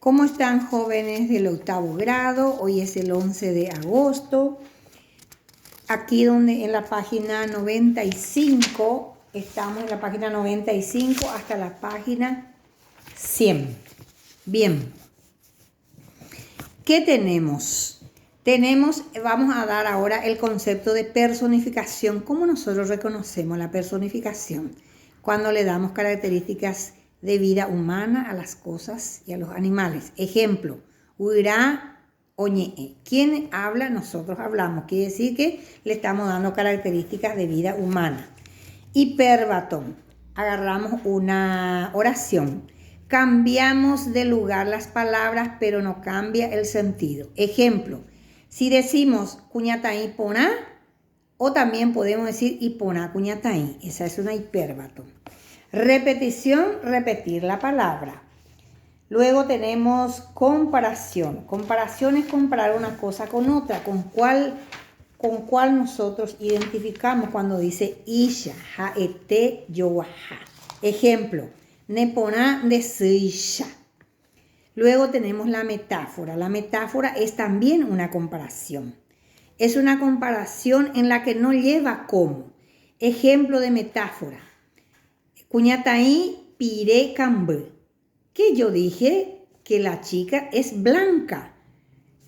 ¿Cómo están jóvenes del octavo grado? Hoy es el 11 de agosto. Aquí donde en la página 95, estamos en la página 95 hasta la página 100. Bien. ¿Qué tenemos? Tenemos, vamos a dar ahora el concepto de personificación. ¿Cómo nosotros reconocemos la personificación? Cuando le damos características de vida humana a las cosas y a los animales. Ejemplo, Guyra oñe'ẽ. ¿Quién habla? Nosotros hablamos. Quiere decir que le estamos dando características de vida humana. Hiperbatón. Agarramos una oración. Cambiamos de lugar las palabras, pero no cambia el sentido. Ejemplo, si decimos kuñataĩ porã, o también podemos decir iporã kuñataĩ. Esa es una hipérbato. Repetición, repetir la palabra. Luego tenemos comparación. Comparación es comparar una cosa con otra. ¿Con cuál, con cuál nosotros identificamos cuando dice isha, ha'ete, joguaha? Ejemplo, neporã nde sýicha. Luego tenemos la metáfora. La metáfora es también una comparación. Es una comparación en la que no lleva cómo. Ejemplo de metáfora. Kuñataĩ pire kamby. Que yo dije que la chica es blanca,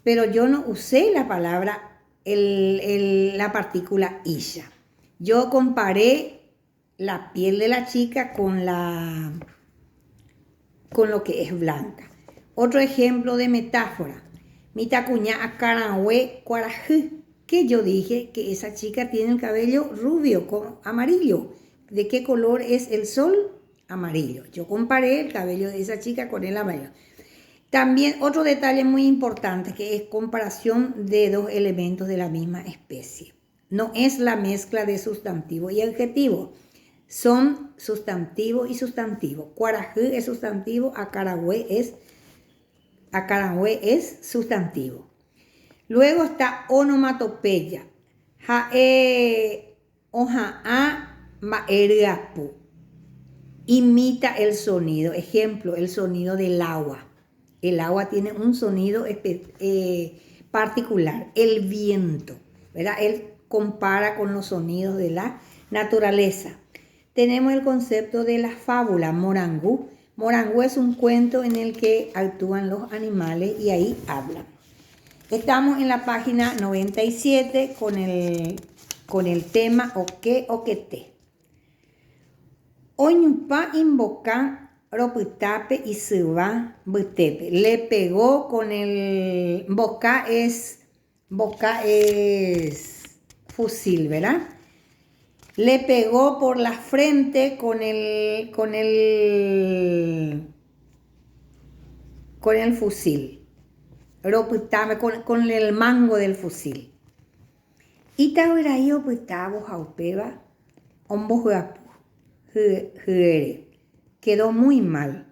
pero yo no usé la palabra, el, el, la partícula isha. Yo comparé la piel de la chica con la con lo que es blanca. Otro ejemplo de metáfora. Mitãkuña akãrague kuarahy. Que yo dije que esa chica tiene el cabello rubio con amarillo. ¿De qué color es el sol? Amarillo. Yo comparé el cabello de esa chica con el amarillo. También otro detalle muy importante que es comparación de dos elementos de la misma especie. No es la mezcla de sustantivo y adjetivo. Son sustantivo y sustantivo. Kuarahy es sustantivo, akãrague es, akãrague es sustantivo. Luego está onomatopeya. Ha'e oha'ã mba'e ryapu. Imita el sonido. Ejemplo, el sonido del agua. El agua tiene un sonido eh, particular, el viento, ¿verdad? Él compara con los sonidos de la naturaleza. Tenemos el concepto de la fábula, Morangú. Morangú es un cuento en el que actúan los animales y ahí hablan. Estamos en la página 97 con el, con el tema Oke Okete. Oñupa imboka ropytápe isyva mbytépe. Le pegó con el mboka es mboka es fusil, ¿verdad? Le pegó por la frente con el con el con el fusil. Ropytápe con, con el mango del fusil. Ita'yrai opytávo ha upéva ombohyapu hyére. Quedó muy mal.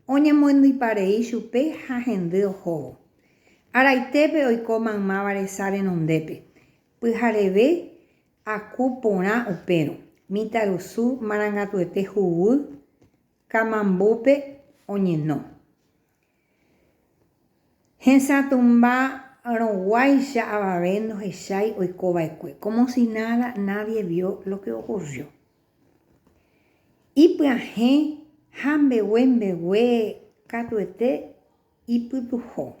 Oñemoendyparei chupe ha hendy ohóvo. Araitépe oiko maymáva resa renondépe. Pyhareve aku porã upérõ. Mitãrusu marangatuete huguy kamambúpe oñeno. Hesatũmbarõguáicha avave ndohechái oikova'ekue, como si nada, nadie vio lo que ocurrió. Ipyahẽ ha mbegue mbegue katuete ipytuho.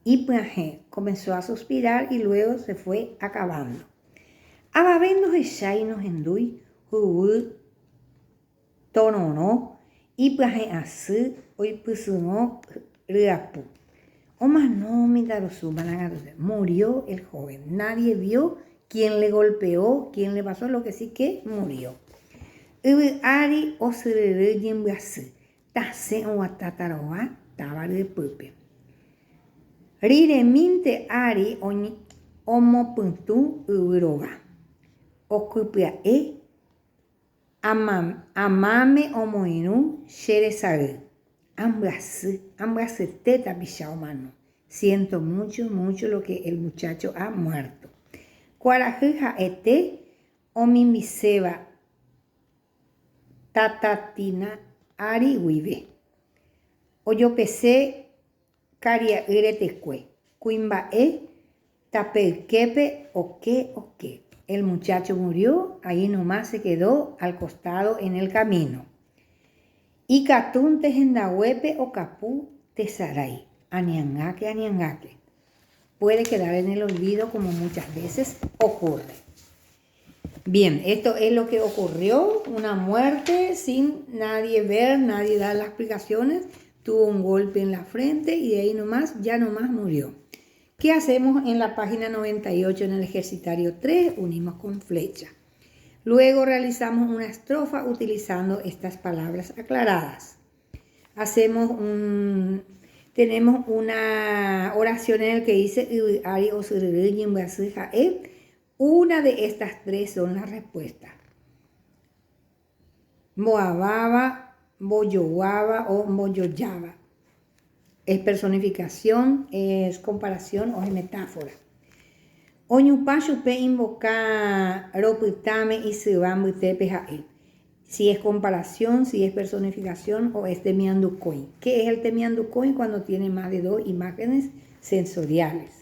Ipyahẽ, comenzó a suspirar y luego se fue acabando. Avave ndohechái nohendúi huguy Tororõ ipyahẽ asy oipysyrõ ryapu. Omano mitãrusu marangatu. Murió el joven. Nadie vio quién le golpeó, quién le pasó, lo que sí que murió. Yvy ári osyryry ñembyasy, tasẽ oguata tarova táva ryepýpe. Riremínte ári omopytũ yvy rova. Okypya'e Amáme omoirũ che resay. Ambyasy, ambyasyete tapicha omano. Siento mucho, mucho lo que el muchacho ha muerto. Kuarahy ha'ete omimbiséva tatatina ári guive. Ojopese. Karia'y retekue. Kuimba'e tape yképe oke oke. El muchacho murió, ahí nomás se quedó al costado en el camino. Ikatúnte hendaguépe okapu tesarái. Aniangáke, aniangáke. Puede quedar en el olvido como muchas veces ocurre. Bien, esto es lo que ocurrió, una muerte sin nadie ver, nadie dar las explicaciones, tuvo un golpe en la frente y de ahí nomás, ya nomás murió. ¿Qué hacemos en la página 98 en el ejercitario 3? Unimos con flecha. Luego realizamos una estrofa utilizando estas palabras aclaradas. Hacemos un, tenemos una oración en el que dice una de estas tres son las respuestas. Moababa, Boyoguaba o Moyoyaba. Es personificación, es comparación o es metáfora. Oñupa chupe imboka ropytãme isyva mbytépe ha'e. Si es comparación, si es personificación o es temiandukõi. ¿Qué es el temiandukõi? Cuando tiene más de dos imágenes sensoriales.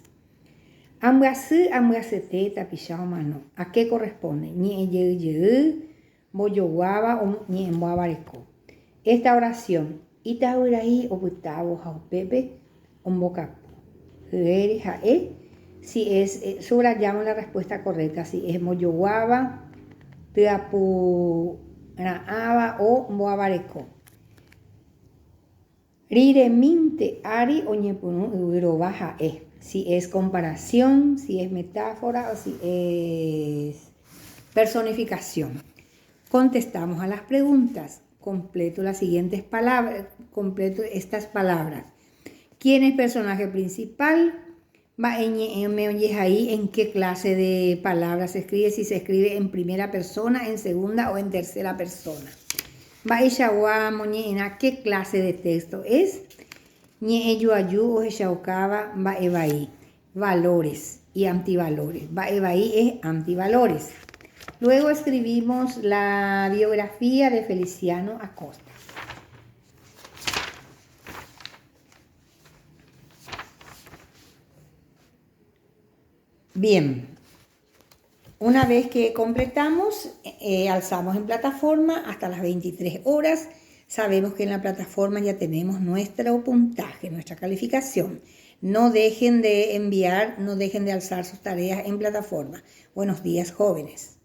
Ambyasy, ambyasyete tapicha omano. ¿A qué corresponde? Ñe'ẽ jey jey, mbojoguáva o ñe'ẽmboáva reko. Esta oración, Ita'yrai opytávo ha upépe ombokapu. Hyére ha'e, si es, subrayamos la respuesta correcta, si es mbojoguáva, tyapura'ãva o mboavareko. Riremínte ári oñepyrũ yvy rova ha'e, si es comparación, si es metáfora o si es personificación. Contestamos a las preguntas. Completo las siguientes palabras, completo estas palabras. ¿Quién es personaje principal? Mba'e ñe'ẽme ojehai en qué clase de palabras se escribe, si se escribe en primera persona, en segunda o en tercera persona. Mba'eichagua moñe'ẽrã qué clase de texto es? Ñe'ẽjoaju ohechaukáva mba'evai, valores y antivalores. Mba'evai es antivalores. Luego escribimos la biografía de Feliciano Acosta. Bien, una vez que completamos, eh, alzamos en plataforma hasta las 23 horas. Sabemos que en la plataforma ya tenemos nuestro puntaje, nuestra calificación. No dejen de enviar, no dejen de alzar sus tareas en plataforma. Buenos días, jóvenes.